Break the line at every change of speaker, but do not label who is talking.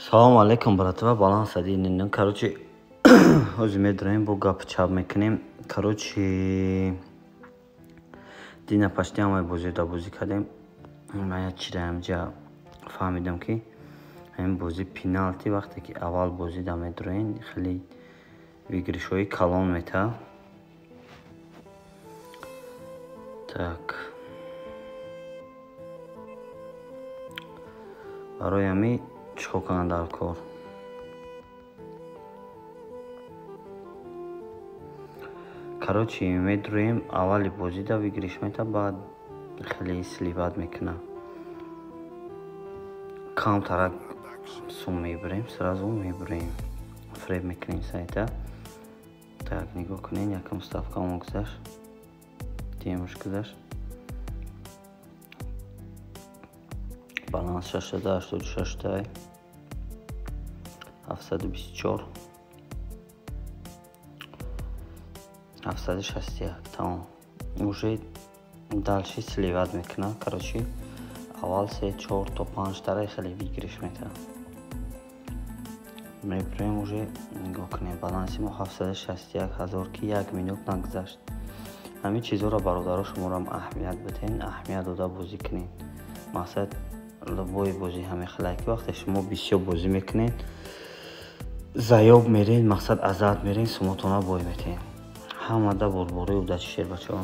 Салом алейкум, братва, баланс один. Короче, ҳозир медроем, бо гап чап мекунем. Короче, дина пашти ҳамаи бозида бозӣ кардем. Ман як чиро ҳамҷа фаҳмидам, ки ҳамин бозӣ пеналти вақте ки аввал бозида медроен, хеле выигрышҳои калон метаҳад. Так. Барои ҳамин чӣ кор кунам дар кор? Короче, медроем, аввали бозида выигрыш метаҳад, баъд хеле сливать мекунад. Камтарак сум мебурем, сразу мебурем. Фреб мекунем сайта. Так, нигоҳ кунед, якум ставкамо гузашт. Дуюмаш гузашт. Баланс 686, 724, 761, тамом. Уже дальше сливать мекунад. Короче, аввал се, чор то панҷ тараи хеле выигрыш метаҳад. Мебурем уже, нигоҳ кунед, баланси мо 761 ҳазор, ки як минут нагузашт. Ҳамин чизҳоро, бародаро, шуморам аҳамият бидиҳед, аҳамият дода бозӣ кунед. Мақсад любой бозӣ ҳамин хеле, ки вақте шумо бисёр бозӣ мекунед, заёб меред, мақсад азарт меред, сумотона бой метиҳед. Ҳамада борбораи удачи, шербачаҳо.